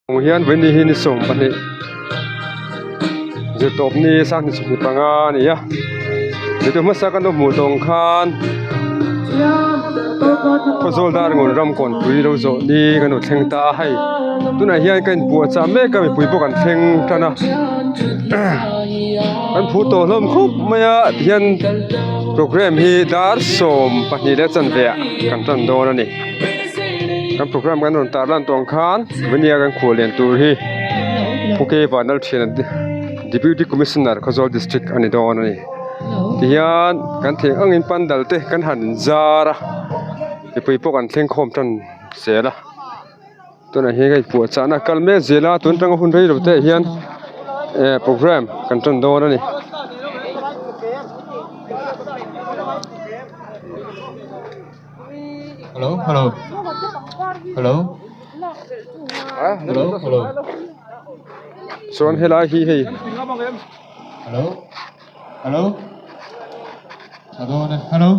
Hmuh hian vawiin hi ni 12 zirtawp ni sanghnih 25 a ni a zirtawp hmasa kan lo hmuh tawng khan khawzawl dar ngun ram kawnpui lo zawh ni kan lo thleng ta a hei tunah hian ka inpuahchah mek a mipui pawh kan thleng tan a kan phur tawh hlawm khawp mai a tihian programme hi dar 12 leh chanve ah kan tan dawn a ni. Kan programme kan rawn tar lan tawh ang khan vania kan khual lian tur hi Pu K Vanlal Thiana Deputy Commissioner Khawzawl District a ni dawn a ni. Tihian kan thei angin pandal te kan han zar a mipui pawh kan thleng khawm tan zel a tunah hian hei puahchahna a kal mek zel a tun atanga hun rei lo te ah hian eh programme kan tan dawn a ni. Hello hello hello hello hello Chuan helai hi hei Hello hello Hello hello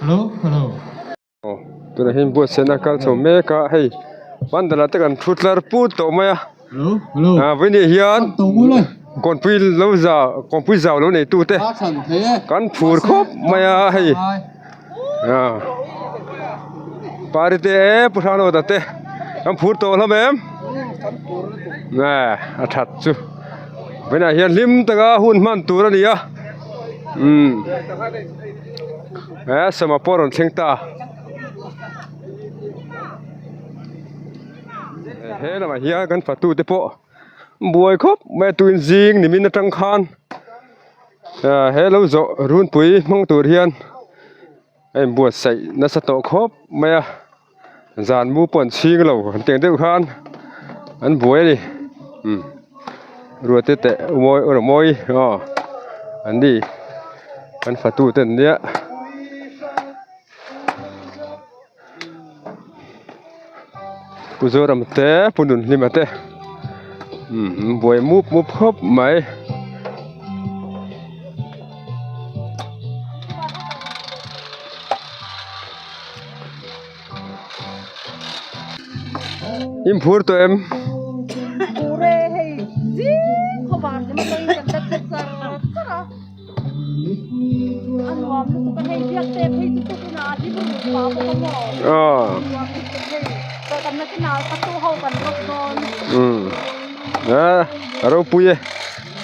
Hello hello Aw tunah hian buatsaihna a kal chho mek a hei pandal ah te kan thu tlar put tawh mai a ah vawiin hian kawnpui lo zau kawnpui zau lo nei tu te kan phur khawp mai a hei ah pari te pu hranglo te kan phur tawh hlawm em a that chu vawiinah hian hlim taka hun hman tur a ni a umm. He sawma pawh a rawn thleng ta he lamah hian kan fatu te pawh buai khawp mai a tuin zing nimin atang khan ah he lo zawh runpui hmang tur hian a inbuatsaih nasa tawh khawp mai a zan mu pawh an chhing lo an tih ang deuh khan an buai a ni umm ruate teh mawi aw mawi aw an ni an fatu te an nia Pu Zoram te Pu Nunhlima te umm an buai mup mup khawp mai. In phur tawh em? Phur e hei zing khawvar te mai kan la che char char a a nuam lutuk a hei biak te phei chu tuk in a hlim ruk pah bawk a maw a nuam lutuk hei kan la che nal patu ho kan rawk dawn umm a ropui e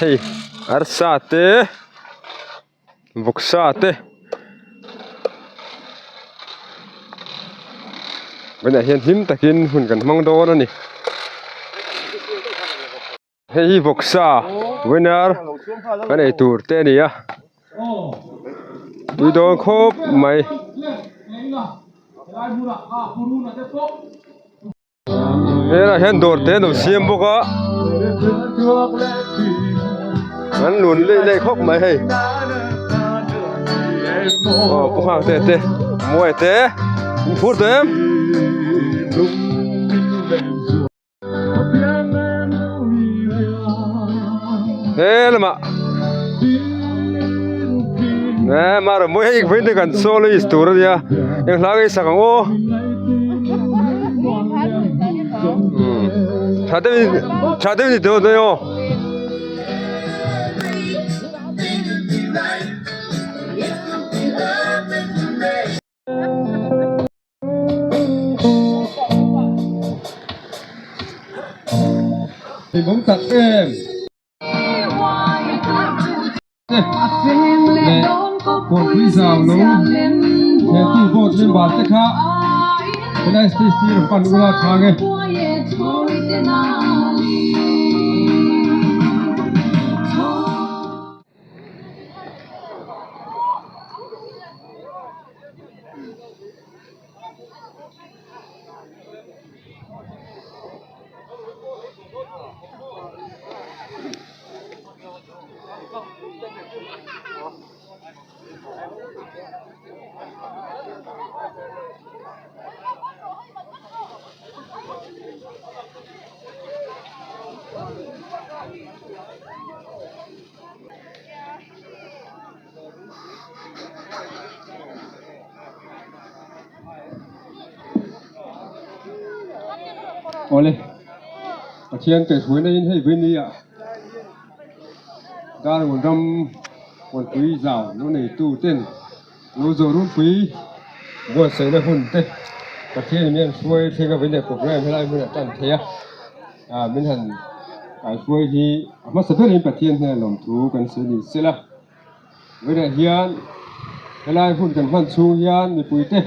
hei arsa te. Vawksa te tunah hian hlim takin hun kan hmang dawn a ni hei hi vawksa winner kan ei tur te a ni a tui dawn khawp mai. Helaiah hian dawr te an lo siam bawk a an lun leih leih khawp mai hei aw pu nghak te te muai te in phur tawh em. He lamah eh mara mawi hei vawiin te kan soloist tur a nia eng hla nge i sak ang aw. Tha deuhin tha deuhin ni tawh daih aw. Hlimawm tak em. Leh kawrpui zau lo theltu board member te kha helai stage hi rawn pan ula chhang e. Awle, Pathian kaihhruaina in hei vawi nia Darngawn ram Kawnpui zau lo neitu ten lo zawh runpui buatsaihna hun te Pathian in min han hruai thleng a vawi leh program helai hmunah tan thei a, ah min han kaihruai hi a hmasa berin Pathian hnena lawmthu kan sawi ni sela. Vawiinah hian helai hun kan hman chhung hian mipuite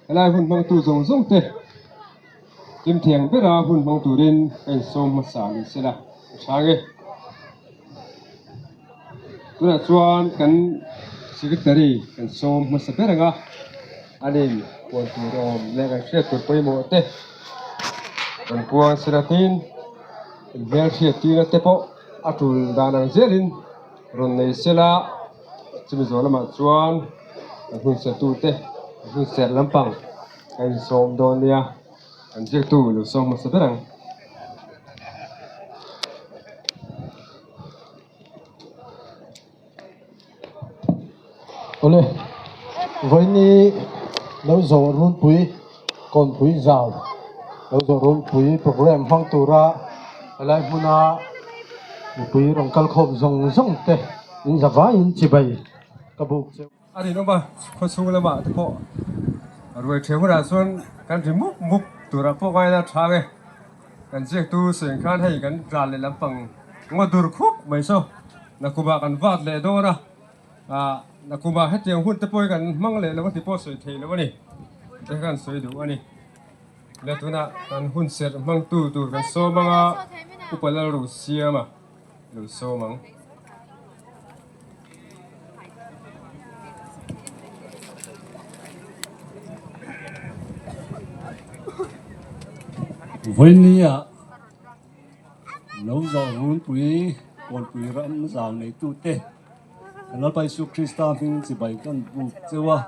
helai hun hmangtu zawng zawng te hlim thiang bera hun hmang turin ka insawm hmasa ni sela ka chhang e. Tunah chuan kan secretary kan sawm hmasa ber ang a, anin puan tur awm leh kan hriat tur pawimawh te kan puang sela tin inhmelhriat tirna te pawh a tul dan ang zelin. Rawn nei sela, chumi zawh lamah chuan kan hun sertute kan hun serh lampang a insawm dawn nia, kan ziaktu lo sawm hmasa ber ang. Awle, vawiini lo zawh runpui kawnpui zau lo zawh runpui programme hmang tura helai hmuna Mipui rawn kal khawm zawng zawng te in za vaiin chibai ka buk cheu. A rinawm a, khawchhung lamah te pawh ruai ṭheh hunah chuan kan ri mup mup turah pawh ngaina ṭhang e. Kan ziaktu sawi khan hei kan ral leh lampang ngaw dur khup mai saw nakumah kan vat leh dawn a, ah nakumah hetiang hun te pawh hi kan hmang leh lo a ti pawh sawi thei lo a ni te khan sawi duh a ni. Le tunah kan hun serh hmangtu tur kan sawm ang a, Upa Lalru Siama lo sawm ang. Vawinia lo zawh runpui Kawnpui ram zau neitute kan Lalpa Isu Krista hming chibai kan buk cheu a,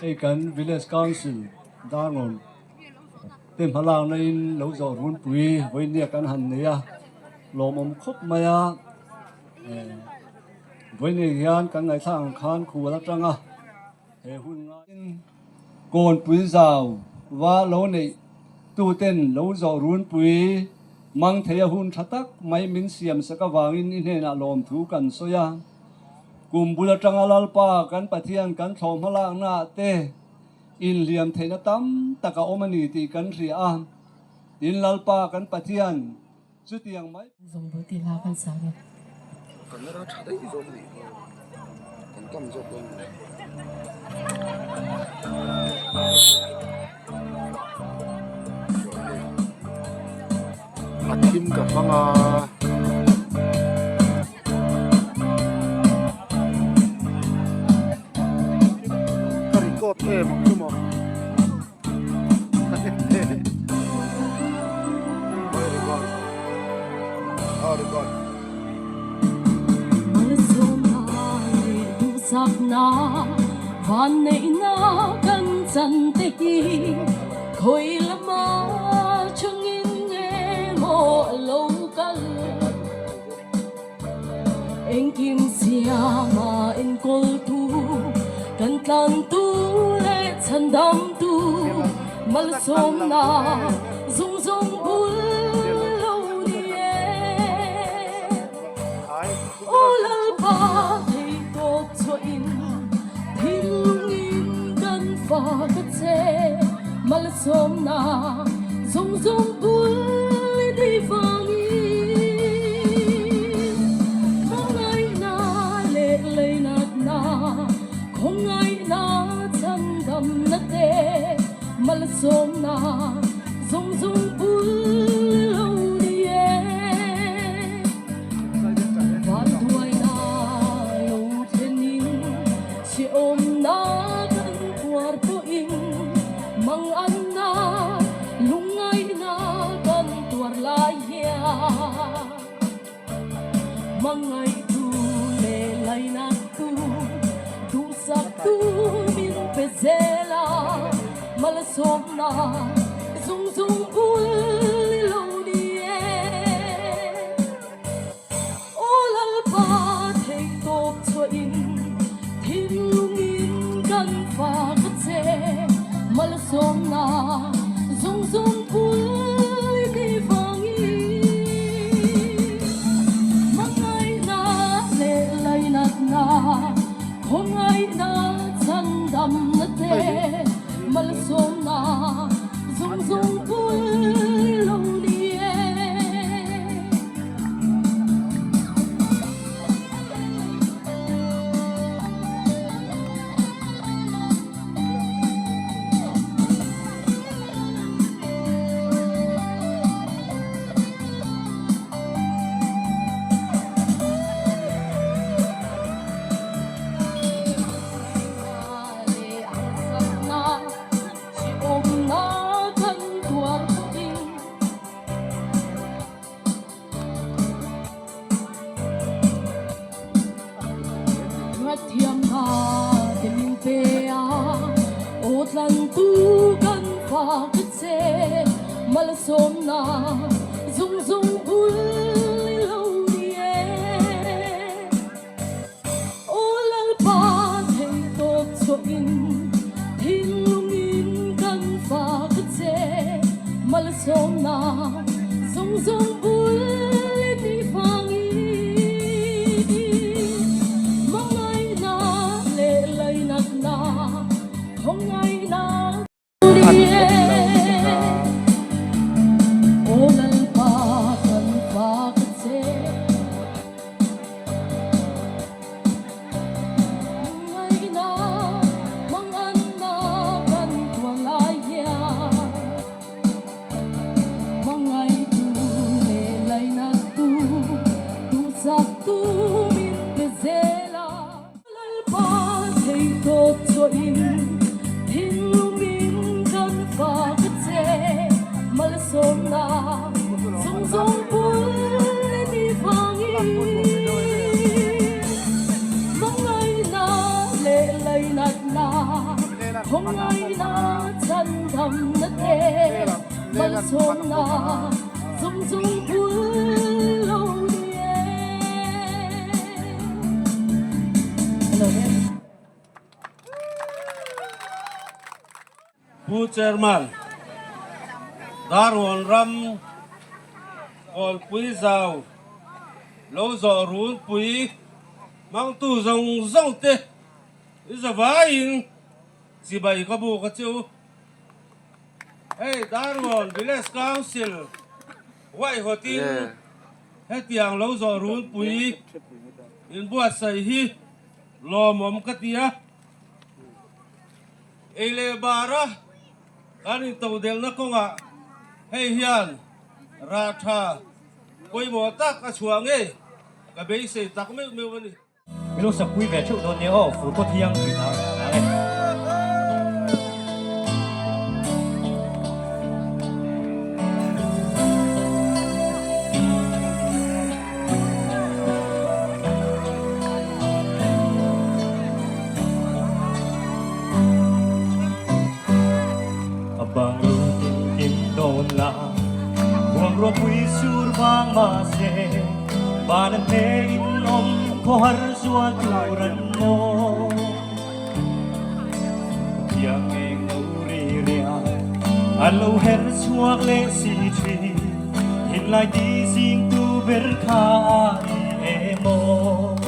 hei kan Village Council Darngawn te hmalakna in lo zawh runpui vawinia kan han nei a, lawmawm khawp mai a, vawinia hian kan ngaihthlak ang khan khual atanga he hun ngaiin kawnpui zau va lo neih tuten lo zawh runpui mang thei a hun tha tak mai min siam sak avangin i hnenah lawmthu kan sawi a, kum bul atanga Lalpa kan Pathian kan thlawh hmalakna ah te Inhliam theihna tam tak a awm a ni tih kan hria a, tin Lalpa kan Pathian chutiang mai. Zawng tih hla kan sa nge. Camera tha daih zawk a nih hi, kan tam zawk dawn a ni. A thim ka hmang a. Ka record em ang chu maw. Oi record. Oh record. Van neihna kan chan te hi khawi lama chungin nge maw a lo kal. Engkim siama enkawltu kan tlantu leh chhandamtu malsawmna zung zung bul lo ni e. Aw Lalpa thei tawp chhuahin thinlungin kan fa ka che malsawmna zawng zawng bul i nei vangin hmangaihna leh leinatna khawngaihna chhandamna te malsawmna zawng zawng bul i lo ni e. Vanduaina lo thlenin hrehawmna kan tuar pawhin manganna lungngaihna kan tuar lai hian hmangaihtu leh lainattu duhsaktu min pe zel a malsawmna zung zung bul i lo ni e. Aw Lalpa thei tawp chhuahin thinlungin kan fa ka che malsawmna zung zung bul. che malsawmna zung zung bul i lo ni e. Aw Lalpa thei tawp chhuahin thinlungin kan fak che malsawmna zung zung bul i nih vangin mangaina leh lainatna khawngaihna An awm lo bawk a. Aw Lalpa kan fak che. Ngaihna manganna kan tuar lai hian hmangaihtu leh lainattu duhsaktu min pe zel a. Lalpa thei tawp chhuahin thinlungin kan fak che malsawmna zawng zawng bul i ni vangin hmangaihna leh lainatna khawngaihna chhandamna te malsawmna zawng zawng bul lo ni e. Pu Chairman, Darhawn ram Kawlpui zau lo zawh runpui hmangtu zawng zawng te i zavaiin chibai ka buk a che u. Hei Darhawn Village Council huaihawtin hetiang lo zawh runpui inbuatsaih hi lawmawm ka ti a. Ei leh bara kan intodelhna kawngah hei hian rah tha pawimawh tak a chhuah ngei ka beisei tak meuh meuh a ni. Min lo sakpui ve theuh dawn nia aw, fur kawt hiang tih na a ni. A bang lu tin kim dawn la, huang ropui sur vang mah se, van an hne in awm khawhar zual tur an maw. Thiang eng lo ri ria, an lo her chhuak leh si thin, thinlai ti zing tu ber kha a ni emaw.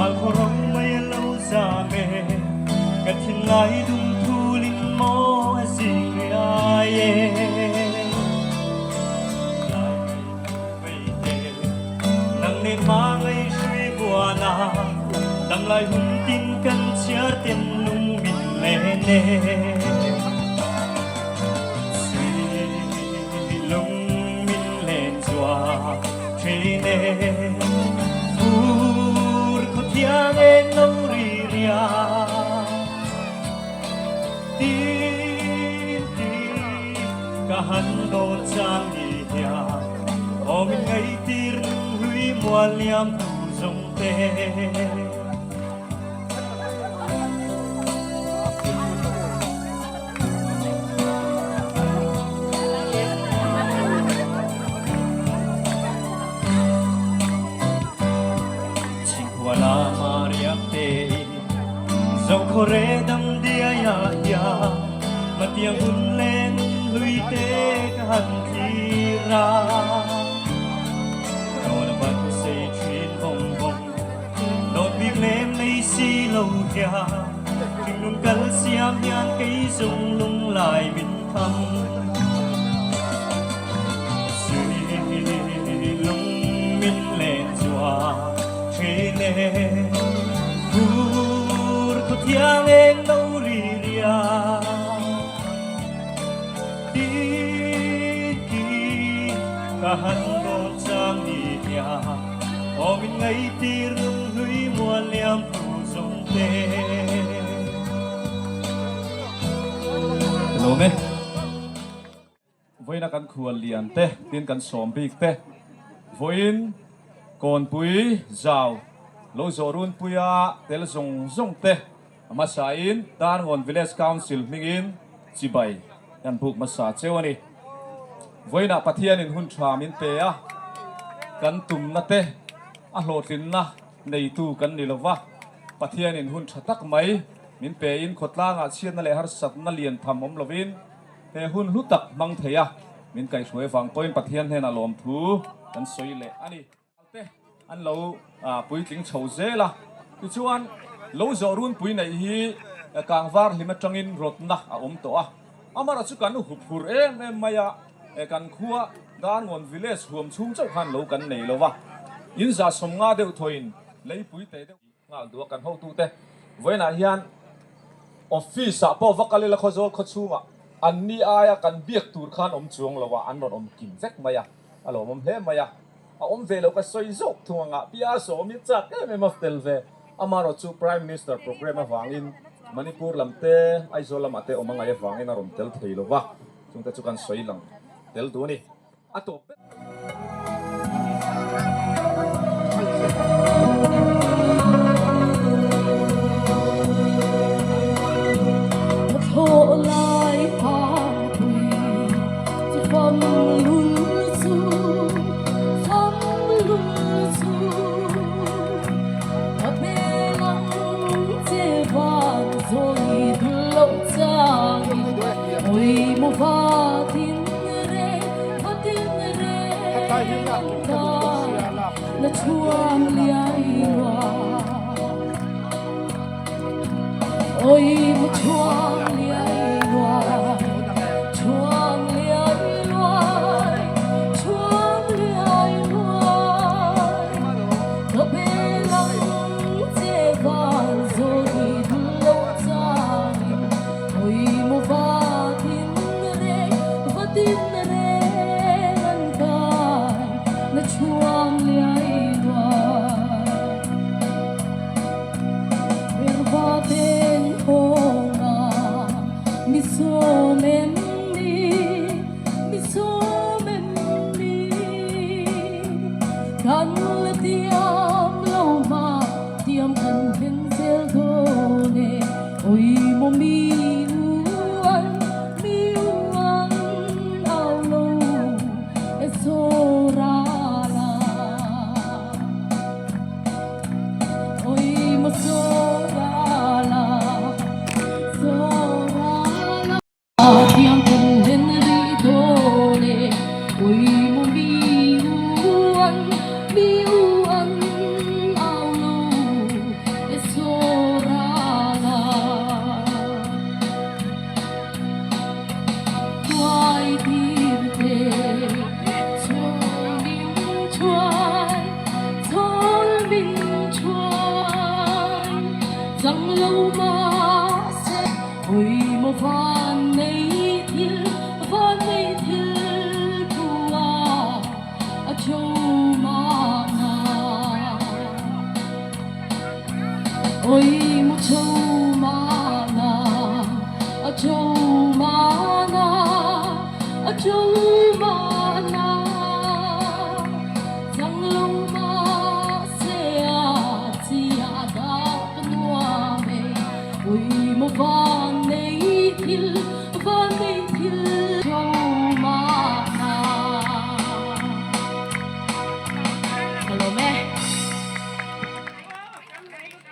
Thal khaw ro mai a lo zam e, ka thinlai dum thul in maw a zing riai e. Lai mai vei te, nang nen ma ngei hrui buan a, dam lai hun tin kan chhiar ten lung min len e. Sui lung min len zua thin e. Fur khaw thiang eng lo ri ria Tin tin ka han dawn chang ni hian Aw min ngaihtir hlui mual liam tu zawng te. Chhinghuala Mariam tein Zokhawre dam diai ah hian Matiang hun len hlui te ka han thlir a. Dawn a van sei thin vawng vawng Dawt bik lem nei si. si lo hian Thinlung kal siam hian kei zawng lunglai min kham Sui lung min len chuan thin e Phur khaw thiang eng lo ri ria Tin khi ka han dawn chang ni nia Aw min ngaihtir lung hlui mual liam thu zawng te. Hello me. Vawiina kan khual lian te tin kan sawm bik te vawiin kawnpui zau lo zawh runpuia tel zawng zawng te a hmasain Darngawn Village Council hmingin chibai kan buk hmasa cheu a ni. Vawiinah Pathianin hun tha min pe a, kan tumna te a hlawhtlinna neitu kan ni lova, Pathianin hun tha tak mai min pein khawtlangah chhiatna leh harsatna lian tham awm lovin he hun hlu tak hmang thei a, min kaihhruai vang pawhin Pathian hnenah lawmthu kan sawi leh a ni. Te an lo puitling chho zel a, tichuan lo zawh runpui neih hi kangvar hlim atangin rawtna a awm tawh a, amaherawh chu kan hup hur em em mai a, kan khua Darngawn village huam chhung chauh khan lo kan nei lo va, in za 50 deuh thawin leipui teh deuh. Nghal duh a kan hotute vawiinah hian office ah pawh va kal ila Khawzawl khawchhungah an ni aia kan biak tur khan awm chuang lo a, an rawn awm kim vek mai a, a lawmawm hle mai a, a awm ve lo ka sawi zawk thung anga Pi Sawmi chak em em a tel ve, amaherawh chu Prime Minister programme avangin Manipur lam te Aizawl lamah te awm a ngaih avangin a rawn tel thei lo va, chungte chu kan sawi lang tel duh a ni. A tawp ber.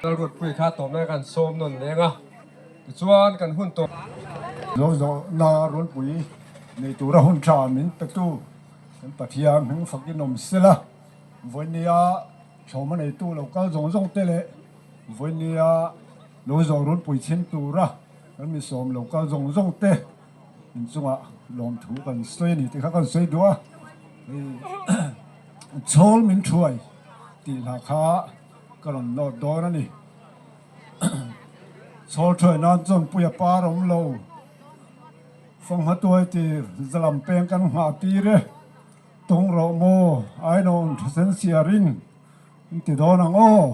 Lalruatpuii kha tawmna kan sawm nawn leng a, tichuan kan hun tawh. Zo zawhna runpui nei tura hun tha min petu kan Pathian hming fakin awm sela, vawinia thlawma neitu lo kal zawng zawng te leh. Vawinia lo zawh runpui chhim tura kan mi sawm lo kal zawng zawng te inchungah lawmthu kan sawi a ni tih kha kan sawi duh a. Hei chhawl min thuai tih hla kha ka rawn nawt dawn a ni. Chhawl thuai nan chuan puia par awm lo, fanghma tuai tir zalam peng kan nghah tir e, tawng rawh maw ainawn tha sen siarin in ti dawn ang aw.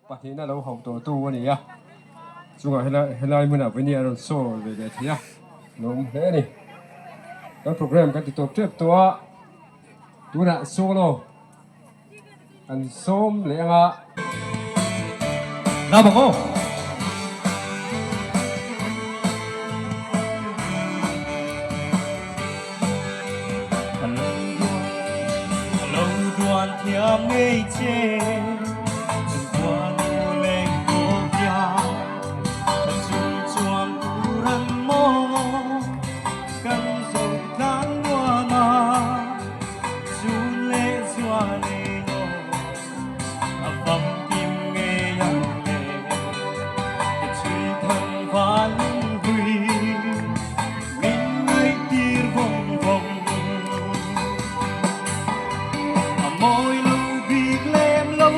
Pahnihna lo hauh tawh tu a ni a, chungah helai helai hmunah vawiin a rawn sawi ve leh thei a, lawm hle a ni. Kan program kan ti tawp tep tawh a, tunah solo Kan sawm leh anga. Ngam ang aw. Lo duan thiam ngei che chung khua nu leng pawh hian ka chung chuan tur an maw kan zo tlang nuam a. Chun leh zual ei aw, a famkim ngei ang le, ka chhui thang van hui, min ngaihtir vawng vawng. A mawi lo bik lem lo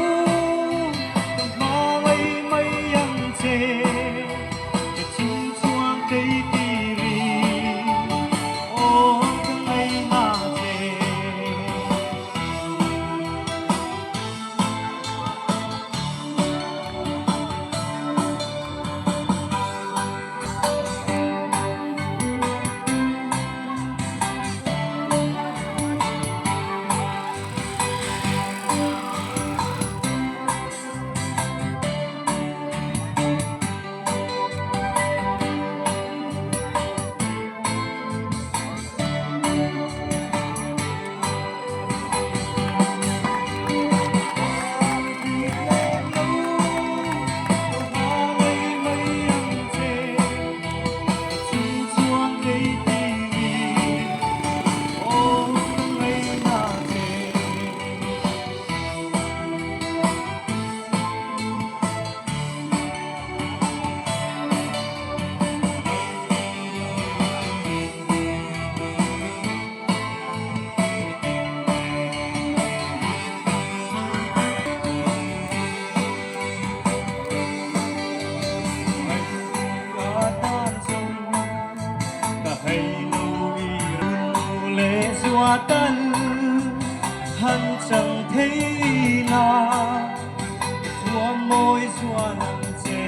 mawi zual ang che,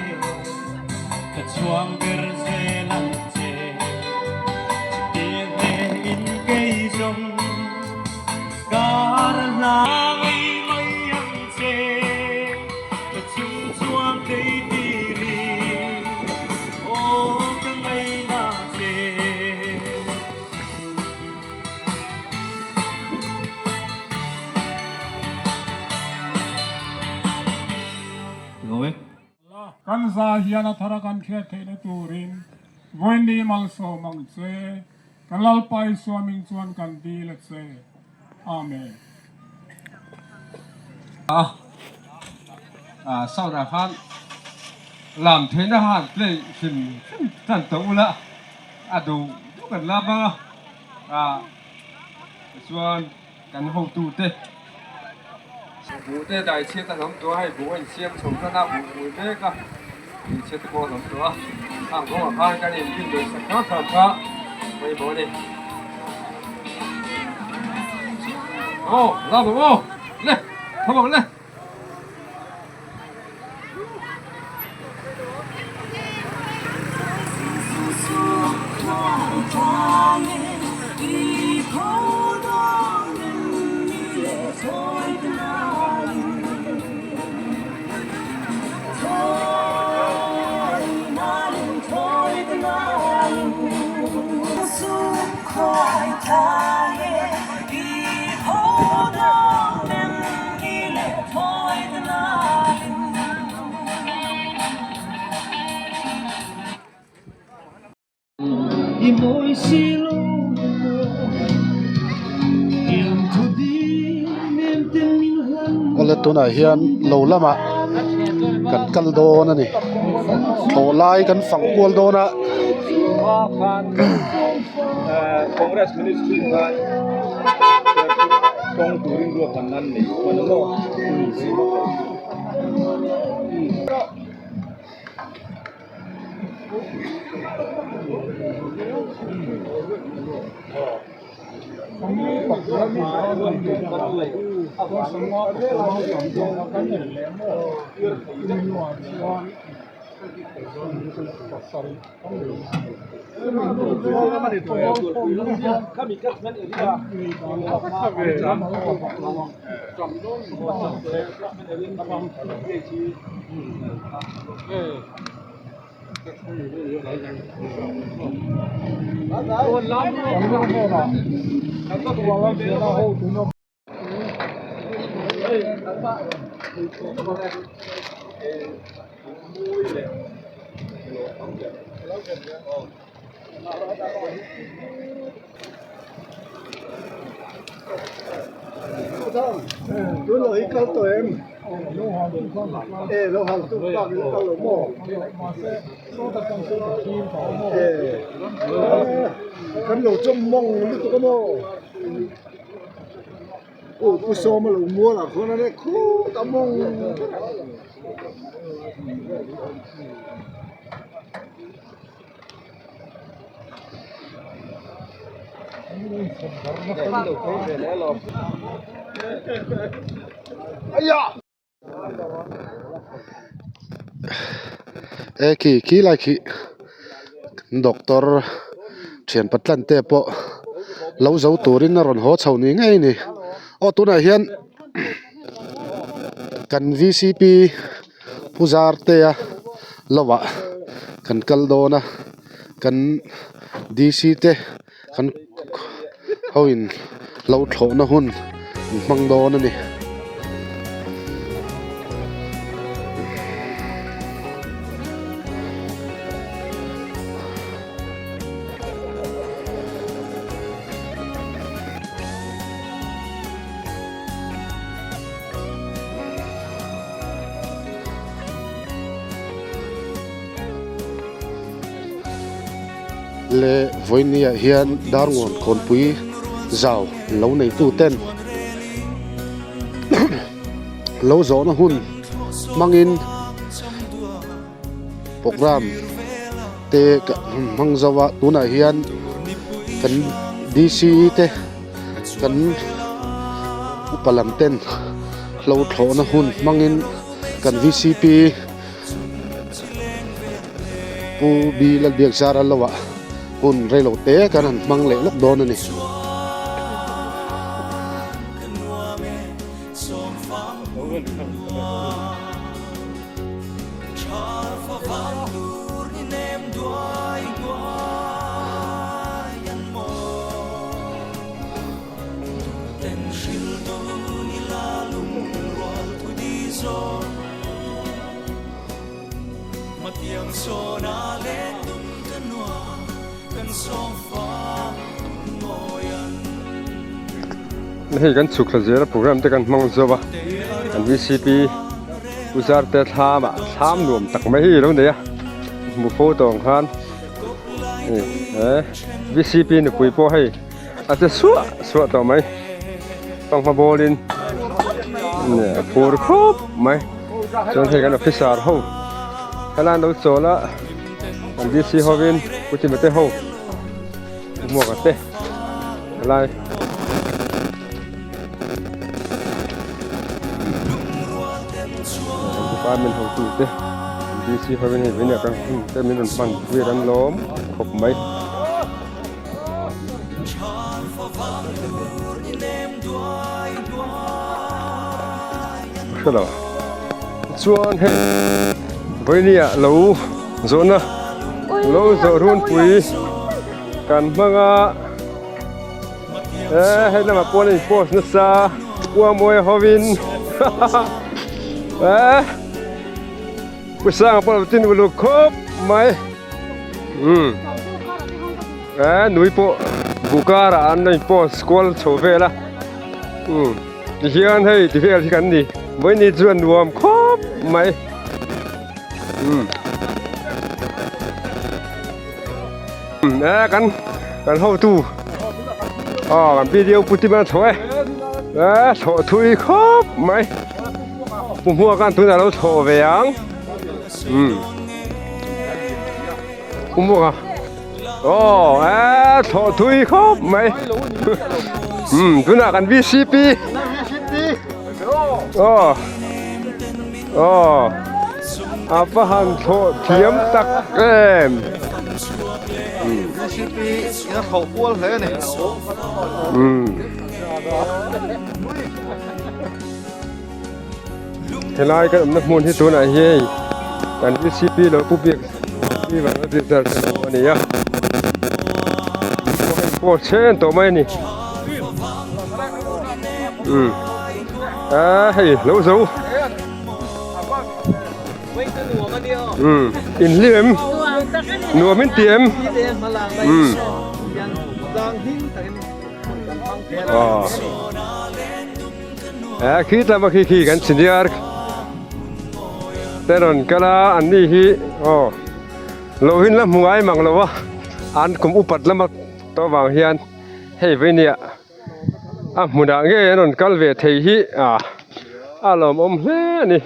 ka chhuang ber zel ang che. Chutiang hlein kei zawng kar hla ngei mai ang che, ka chung chuang thei tirin aw ka ngaina che. Kan za hian a thara kan hriat theihna turin vawiin malsawm ang che, kan Lalpa Isua hming chuan kan dil a che. Amen. A sound ah khan lam theihna han play hrim hrim tan tawh ula a duh duh kan lam ang a, tichuan kan hotu te buh te dai chhiat a hnam tawh a, hei buh a insiam chho tan a, buh hmui mek a, inchhiat te pawh a hnam tawh a, khang kawngah khan kan inrin daih sak hram hram kha pawimawh a ni. Aw lam ang aw le tho ang le. Awle tunah hian lo lamah kan kal dawn a ni thlawh lai kan fang kual dawn a. E khi khi lai khi doctor thian patlan te pawh lo zo turin a rawn haw chho ni ngei a ni aw tunah hian kan v c p pu zar te a lovah kan kal dawn a kan d c te kan ho in lo thlawhna hun an hmang dawn a ni. Le vawinia hian Darngawn khawnpui zau lo neitu ten lo zawhna hun hmangin program te hmang zo a tunah hian kan D_C te kan upa lam ten hlo thlawhna hun hmangin. kan VCP Pu B Lalbiakzara lo ah hun reilo te kan han hmang leh lawk dawn a ni. Hei kan chhuk thla zel a program te kan hmang zo a kan vcp u zarte thlam ah thlam nuam tak mai hi alo nei a hmu fo tawng khan vcp nupui pawh hei a che suah suah tawh mai fanghma bawlin a phur khawp mai chuan hei kan officer ho helai an lo chawl a kan DC hovin Pu Timothy ho Pu Hmuaka te helai department hotu te DC hovin hei veinia kan hun te min rawn hman pui a kan lawm khawp mai. Hrelo chuan hei vawinia lo zawhna lo zawh runpui kan hmang a eh hei lamah pawh an in post nasa kuamawi hovin eh pu sanga pawh lo tin uluk khawp mai. Umm eh nui pawh buh karah an rawn post kual chho vel a umm tihian hei ti vel hi kan ni vawiin chu a nuam khawp mai umm eh kan kan hotu aw kan video pu tima chho e eh chhoh thui khawp mai pu hmuak khan tunah a lo chhoh ve ang. Umm Pumuk a aw eh thlawh thui khawp mai umm tunah kan VCP aw aw a va han thlawh thiam tak em VCP in a thlawh kual hle a ni umm Helai kan awmna hmun hi tunah hi hei kan VCP lo pu biak pi vang a zir te lo a ni a pawh chen tawh mai a ni umm a hei lo zo umm inhlim em nuam in ti em umm aw. Eh khi tlama khi khi kan senior te rawn kal a an ni hi aw lo hin la hmu ngai mang lo a an kum upat lama tawh vang hian hei veinia a hmunah nge an rawn kal ve thei hi ah a lawmawm hle a ni.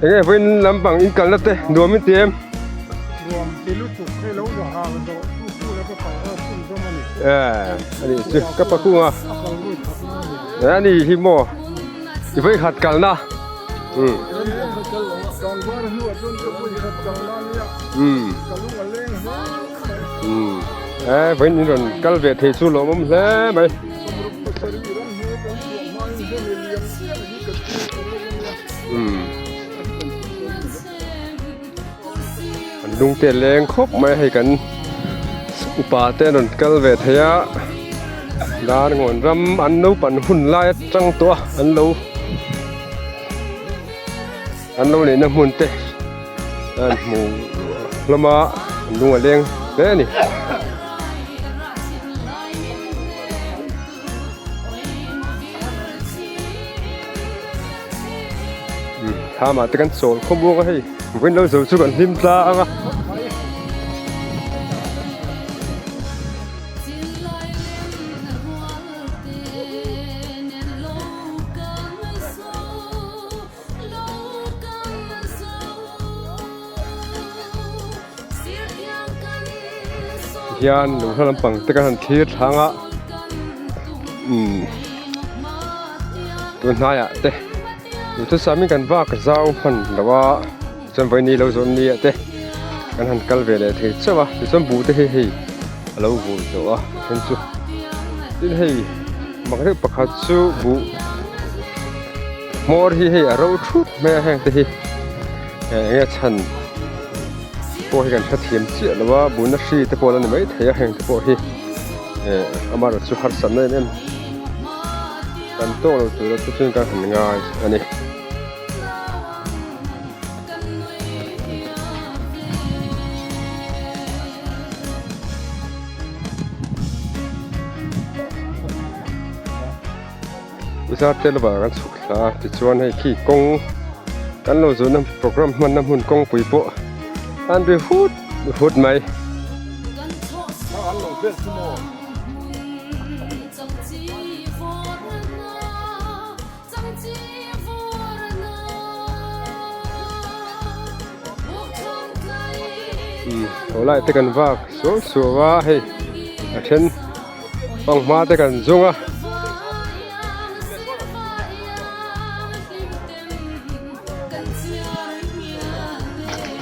Enge vawiin lampang in kalna te nuam in ti em? Nuam ti lutuk hei lo va hang zawh chu chu la ka kal a chhun zawm a ni. Eh ani chu ka pa kunga. A kal vawi khat na a ni. Eh ani hi maw i vawi khat kalna. Um. Kal var hnu ah chuan ka vawi khat kalna ania. Um. Ka lung a leng hle mai. Um. Eh vawiin in rawn kal ve thei chu lawmawm hle mai. An lung te leng khawp mai hei kan upa te an rawn kal ve thei a Darngawn ram an naupan hun lai atang tawh a an lo an lo neihna hmun te an hmu hlawm a an lung a leng hle a ni. Thlamah te kan chawl khawm bawk a hei vawiin lo zo chu kan hlim tlang a. Hian lung hla lampang te kan han thlir thlang a. Umm tun hnaiah te duhthusam in kan vak zau hman lo a chuan vawiin lo zawh ni ah te kan han kal ve leh thei chauh a tichuan buh te hi hei a lo vul tawh a a then chu tin hei mak deuh pakhat chu buh hmawr hi hei a ro thut mai a heng te hi eng nge chhan pawh hi kan hrethiam chiah lo a buhna hri te pawh a la ni maithei a heng te pawh hi. Eh amaherawh chu harsatna em em kan tawk lo tura chu chuan kan han ngai a ni. Zar te lovah kan chhuk thla a tichuan hei khi kawng kan lo zawhna program hmanna hmun kawngpui pawh an ri hut hut mai. Tho lai te kan vak suau suau a hei a then fanghma te kan zung a.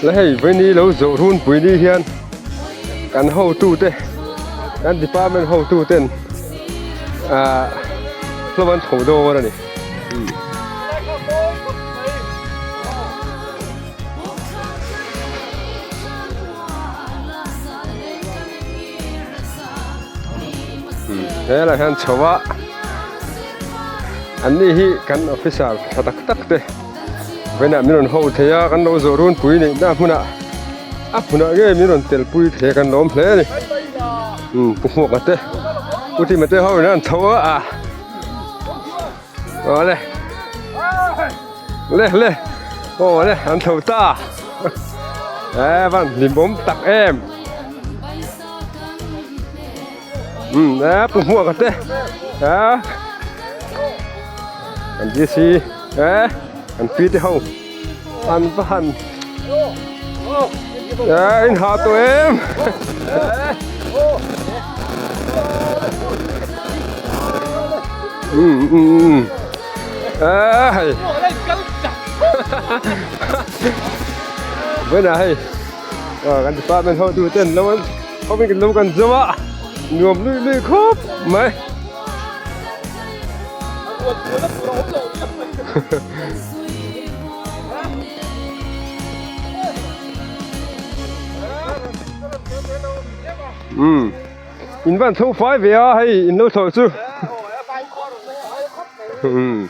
La hei vaini lo zawh runpui ni hian kan hotu te kan department hotu ten ah hlawm an tho dawn a ni. Helai hian chho a an ni hi kan officer tha tak tak te vawiinah min rawn ho thei a kan lo zawh runpui neih na hmunah a hmunah nge min rawn tel pui thei a kan lawm hle a ni umm pu hmuaka te pu tima te ho in an chho a awle le le awle an chho ta e van hlimawm tak em. Um e pu hmuak te e an DC e an pi te ho an va han e in ha tawh em um um um e hei bữa nay kan department hotu ten lo an hovin kan lo kan zo a nuam lui lui khawp mai um in van tho fai ve a hei in lo thawh chu um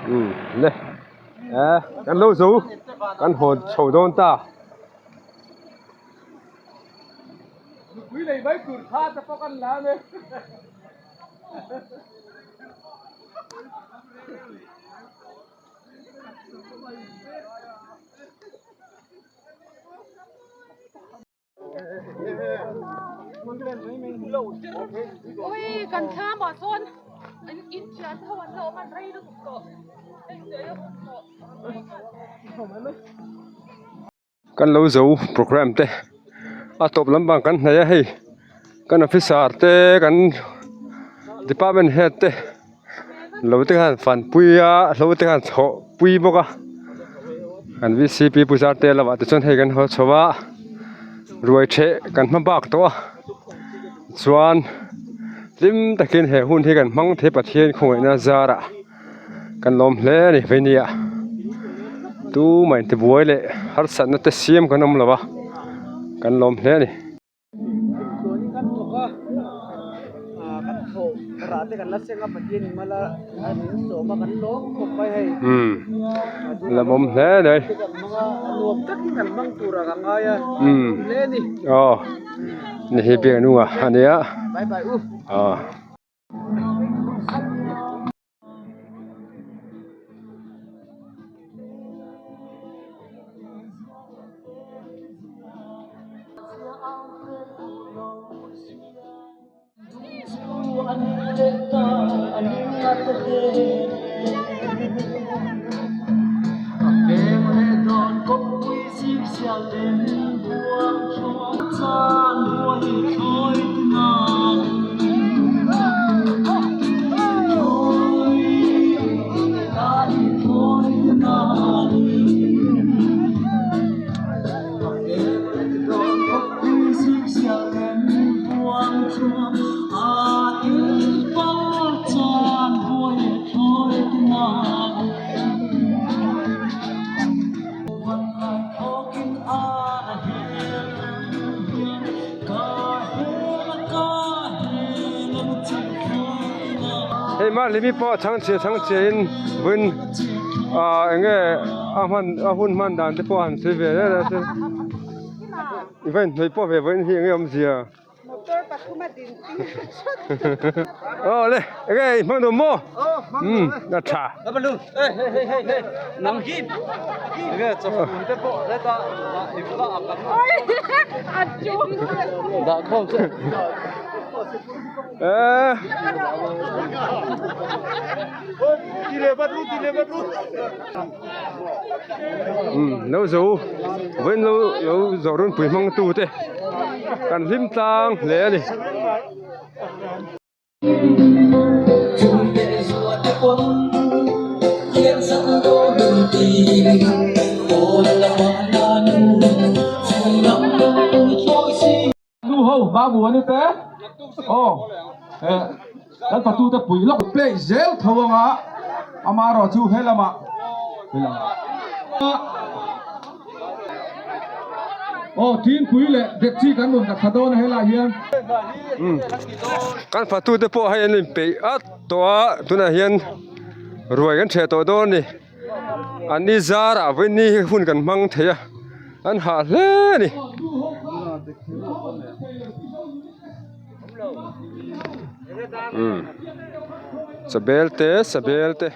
Um le eh kan lo zo kan haw chho dawn ta. Ui kan thlam ah sawn. Kan lo zo programme te a tawp lampang kan hnaih a hei kan officer te kan department head te lo te khan fanpui a hlo te khan chhoh pui bawk a kan vcp pu zar te lamah te chuan hei kan haw chho a ruai theh kan hma bak tawh a chuan hlim takin he hun hi kan hmang thei Pathian khawngaihna zarah. Kan lawm hle a ni veinia tumah intibuai leh harsatna te siam kan awm lo a kan lawm hle a ni. Umm lawmawm hle a ni umm aw ni hi biak nunga a nia aw. Hei Mahlimi pawh chhangchhia chhangchhia in vawiin ah eng nge a hman a hun hman dan te pawh a han sawi ve reng a se i va inhnawih pawh ve vawiin hi eng nge awmzia. Motor pathum a din tir Aw le eng nge i hmang duh maw umm a tha. Umm lo zo vawiin lo lo zawh runpui hmang tu te kan hlim tlang hle a ni. Nu ho babu ani te aw eh kan fatu te pui lawk play zel tho anga amarawh chu he lamah he lamah aw thingpui leh dekchi kan rawn dah thla dawn a helaiah hian. Kan fatu te pawh hei an inpeih at tawh a tunah hian ruai kan ṭheh tawh dawn a ni. An ni zarah vawiin ni hi hun kan hmang thei a an hah hle a ni. Umm chabel te sabel te.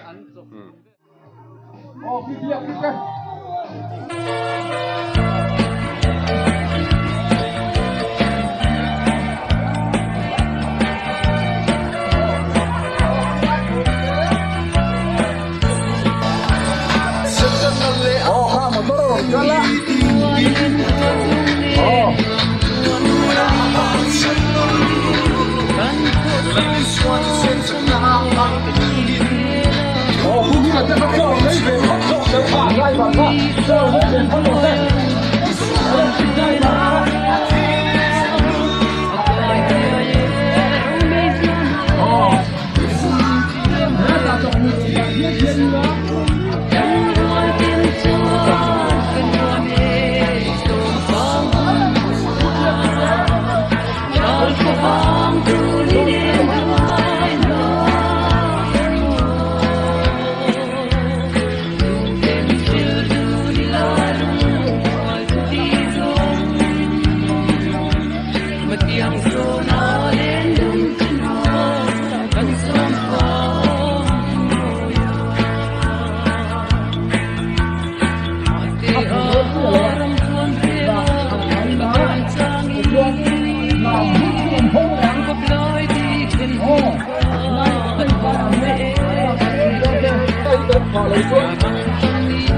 nghah loh chuan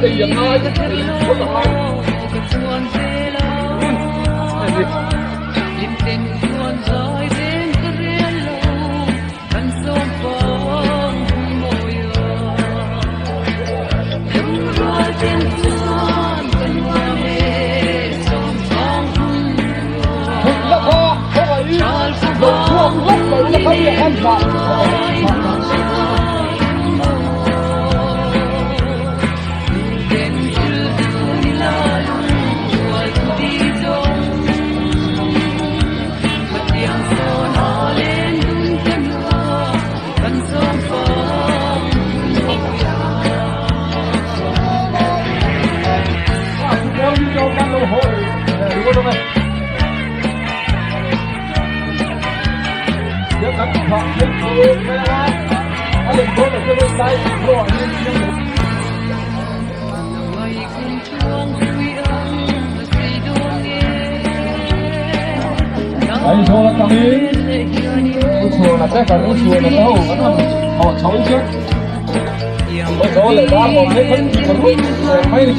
ei a ngai ei phawt a ngai. Aizawl atangin u chhuana te kan u chhuana te ho kan han thawh chho chu Aizawl leh Darlawn te khan ka ruih reng mai ni.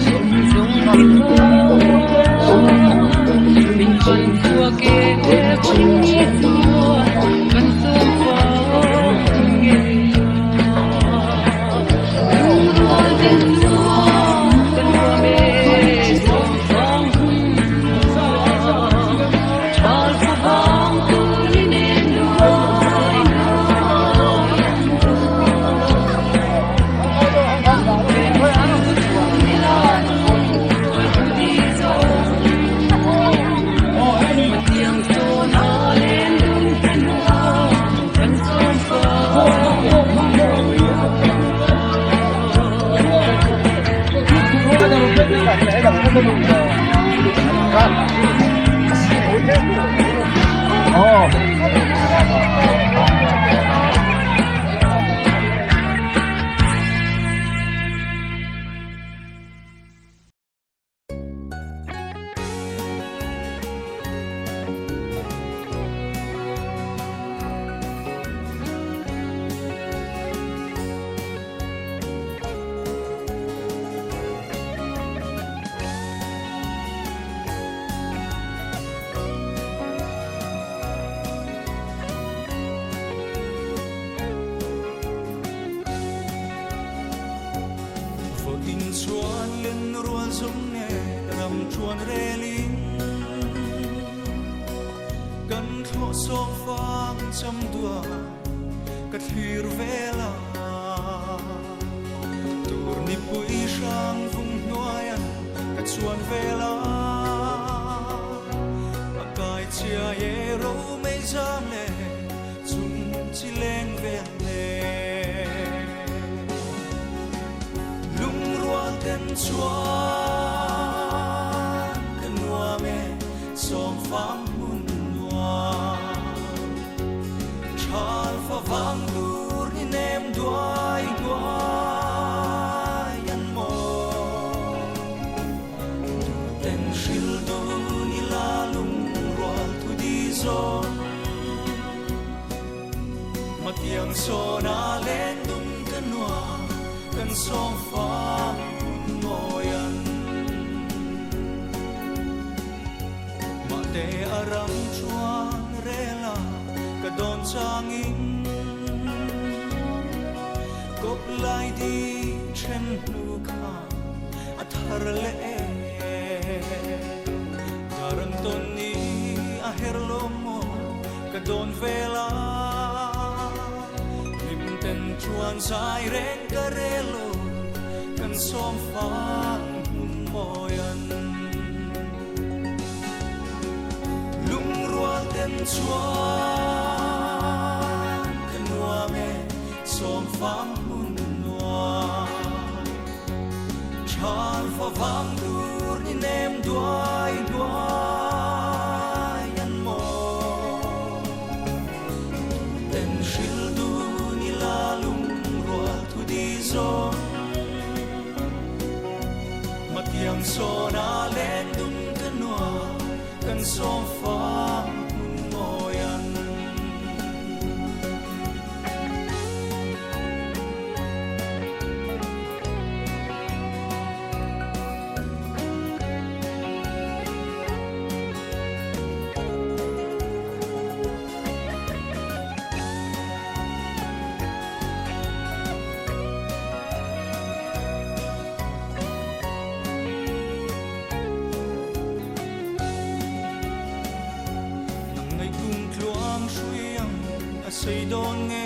Sei dawn nge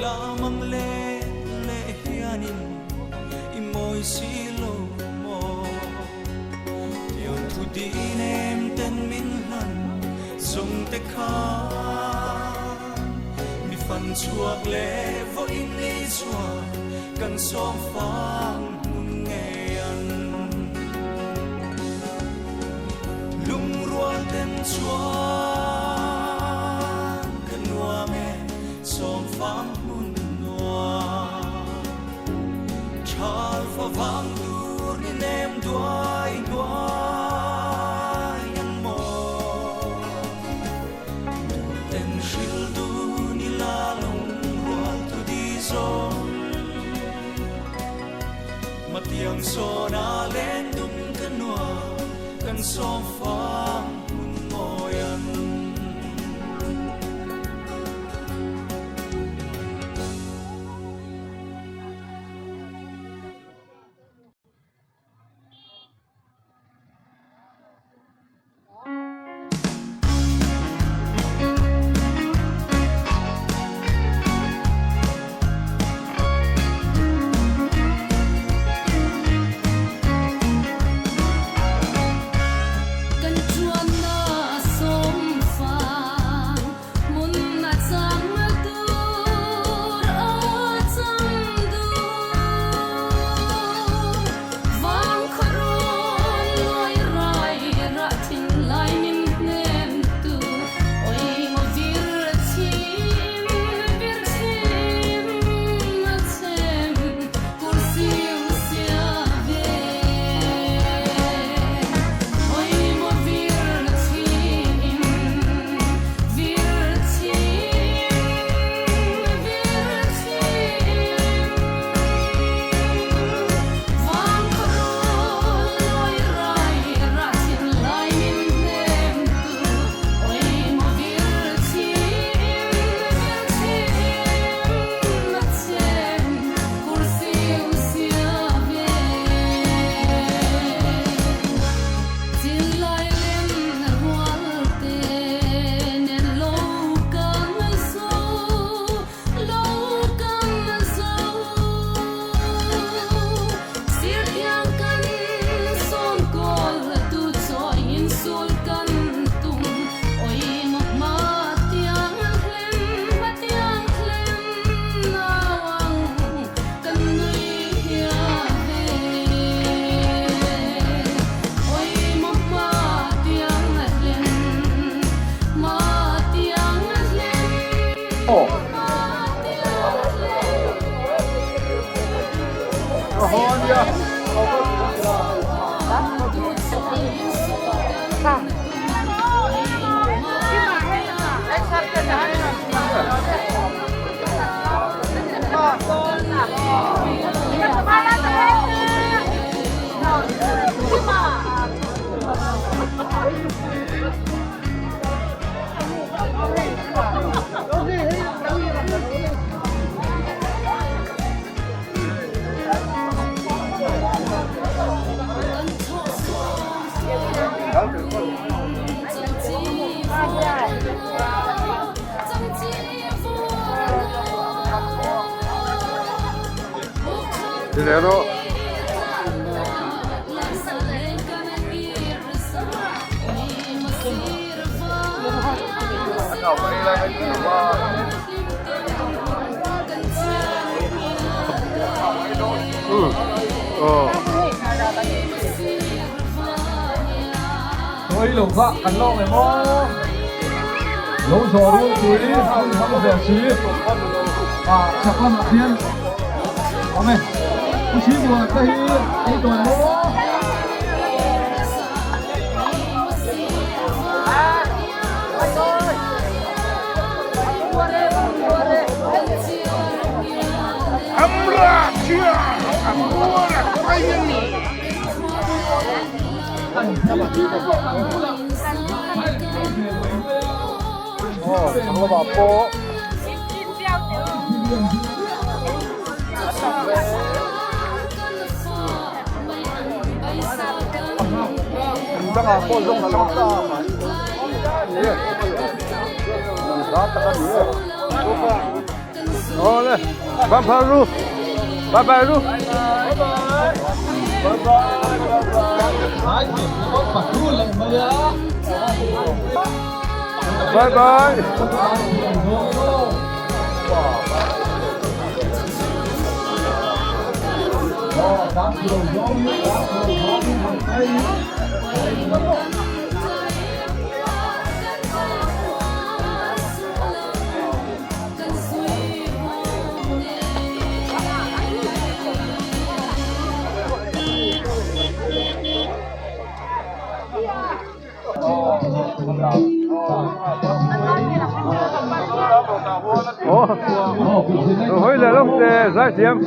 Lam ang leh leh hianin i mawi si lo maw Tiang thu din em ten min hlan zawng te khan Mi fan chhuak leh vawiin ni chuan kan sawm fang hmun ngei an. Lungrual ten chuan ka nuam e, sawm fang hmun nuam. Thal fa vang tur ni nem duai hnuai an maw. Ten hril du ni la lungrual tu di zawng. Matiang sawn a len dum ka nuam kan sawm fang hmun mawi an. Kan chuanna sawm fang hmun a chang tur a chang duh. Vang khawrawn lawi rai rah thin lai min hnem tu Oi maw vir chhim vir chhim a chhem kur siu sia ve Oi maw vir chhim vir chhim vir chhim Vang khawrawn lawi rai rah thin lai min hnem tu Oi maw vir chhim vir chhim a chhem kur siu sia ve Chinlai lem rual te nen lo kan zo lo kan zo Sir thiang kan sawn kawl tu chawi in sul kan tum Oi maw hma tiang hlem hma tiang hlem nau ang kan nui hia ve Oi maw hma tiang hlem hma tiang hlem hma tiang hlem Oi lo kha kan lawm em aw lo zawh rulpui hun hmang ve si ah chak lamah hian awm e pu Sibuan te hi ei tawn maw. Awle bye bye ru bye bye ru bye bye. Hoi leh lawk te zaithiam.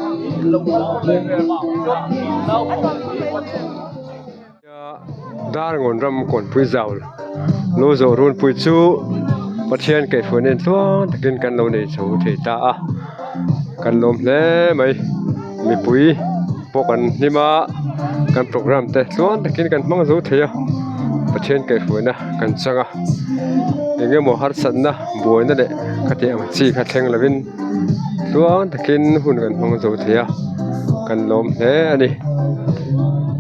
Darngawn ram kawnpui zau lo zawh runpui chu Pathian kaihhruaina in tluang takin kan lo nei chho thei ta a, kan lawm hle mai mipui pawh kan hlim a kan programme te tluang takin kan hmang zo thei a Pathian kaihhruaina kan chang a eng emaw harsatna buaina leh khatiang ang chi kha thleng lovin tluang takin hun kan hmang zo thei a kan lawm hle a ni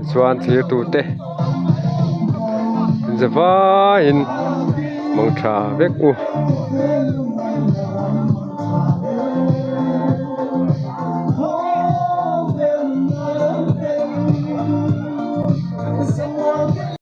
tichuan thirtute zavaiin mangtha vek u.